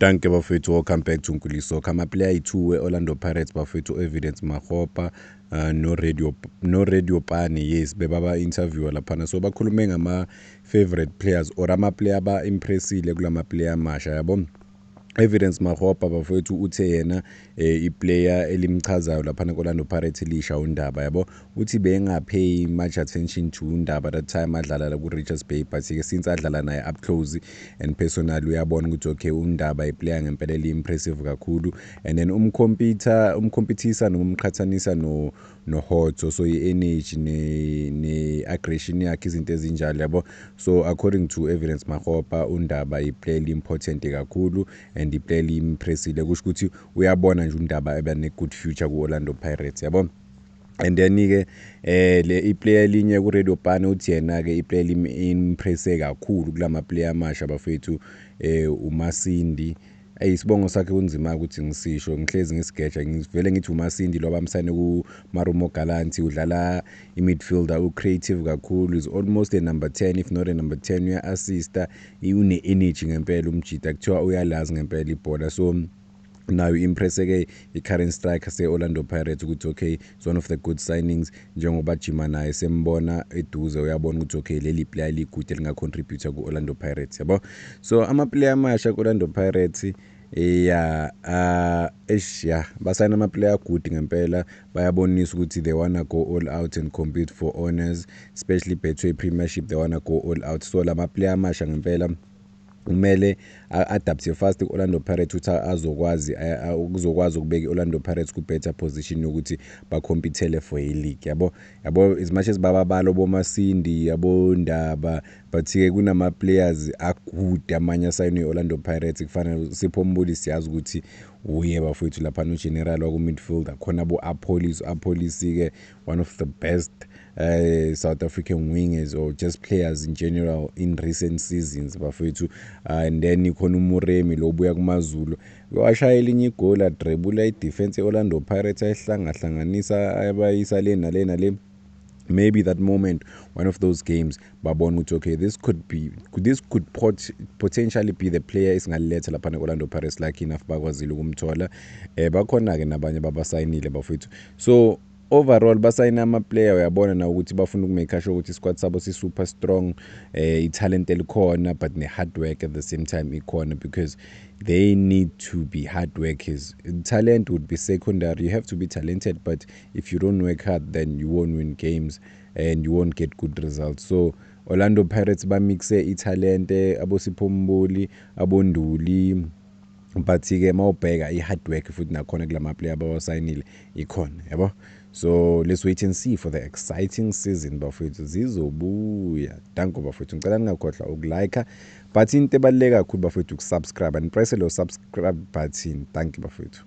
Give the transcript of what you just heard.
Dankie bafethu, welcome back to Nkuli Soccer. Ama-player ayi-2 we-Orlando Pirates bafethu, Evidence Makgopa no Radiopane, yes, bebaba-interviewa laphana. So bakhulume ngama-favorite players or ama-player aba-impressile kulama-player amasha, yabo. Evidence Makgopa bafowethu uthe yena iplayer elimchazayo laphana ku-Orlando Pirates elisha uNdaba, yabo. Uthi benga-pay much attention to uNdaba that time adlala la ku-Richards Bay, but-ke since adlala naye up close and personal, uyabona ukuthi okay, uNdaba iplayer ngempela eli-impressive kakhulu. And then umcompetisa noma umqhathanisa no noHotto, so i-energy ne-aggression yakhe, izinto ezinjalo, yabo. So according to Evidence Makgopa, uNdaba iplayer eli-important kakhulu and iplayer eli-impressile, kusho ukuthi uyabona nje uNdaba eba ne-good future ku-Orlando Pirates, yabo. And then-ke le iplayer elinye ku-Radiopane, uthi yena-ke iplayer elim-impresse kakhulu kulama player amasha bafethu uMasindi. Isibongo sakhe kunzima ukuthi ngisisho, ngihlezi ngisigeja, ngivele ngithi uMasindi lo abamsayine ku-Marumo Gallants. Udlala i-midfielder, u-creative kakhulu, is almost a number 10 if not a number 10. Uya-assista, une-energy ngempela umjida, kuthiwa uyalazi ngempela ibhola. So nayo impress-ke i-current striker se-Orlando Pirates ukuthi okay, it's one of the good signings, njengoba jima naye sembona eduze, uyabona ukuthi okay, leli player li-good elinga-contribute ku-Orlando Pirates, yabo. So ama-player amasha ku-Orlando Pirates, ya, eish, ya, basayina ama-player good ngempela. Bayabonisa ukuthi they wanna go all out and compete for honors, especially Betway Premiership. They wanna go all out. So lama player amasha ngempela kumele a-adapte fast ku-Orlando Pirates ukuthi azokwazi ukuzokwazi ukubeka i-Orlando Pirates ku-better position yokuthi bacompetele for i-league, yabo. Yabo, as much as bababala boMasindi, yabo, Ndaba, but-ke kunama-players a-good amanye asayinwe i-Orlando Pirates, kufana Sipho Mbuli, siyazi ukuthi uye bafowethu laphana ugeneral waku-midfielder khona, bo-Appollis. Appollis-ke, one of the best South African wingers or just players in general in recent seasons bafowethu. And then khona uMoremi lo obuya kuMaZulu, washaya elinye igoli, adrebula i-defense ye-Orlando Pirates, ayihlangahlanganisa, abayisa le nale nale. Maybe that moment, one of those games, babona ukuthi okay, this could potentially be the player esingaliletha laphana ku-Orlando Pirates. Lucky enough bakwazile ukumthola. Bakhona-ke nabanye babasayinile bafowethu. So overall basayina ama-player, uyabona na ukuthi bafuna ukumake sure ukuthi isquad sabo si-super strong, i-talent elikhona but ne-hard work at the same time ikhona, because they need to be hard workers. Talent would be secondary. You have to be talented, but if you don't work hard, then you won't win games and you won't get good results. So Orlando Pirates bamixe ithalente, aboSipho Mbuli, aboNduli, but-ke mawubheka i-hard work futhi nakhona kulama player abawasayinile ikhona, yabo. So let's wait and see for the exciting season bafowethu, zizobuya. Danko bafowethu, ngicela ningakhohlwa ukulike, but into ebaluleke kakhulu bafowethu ukusubscribe and press lo subscribe button. Thank you bafowethu.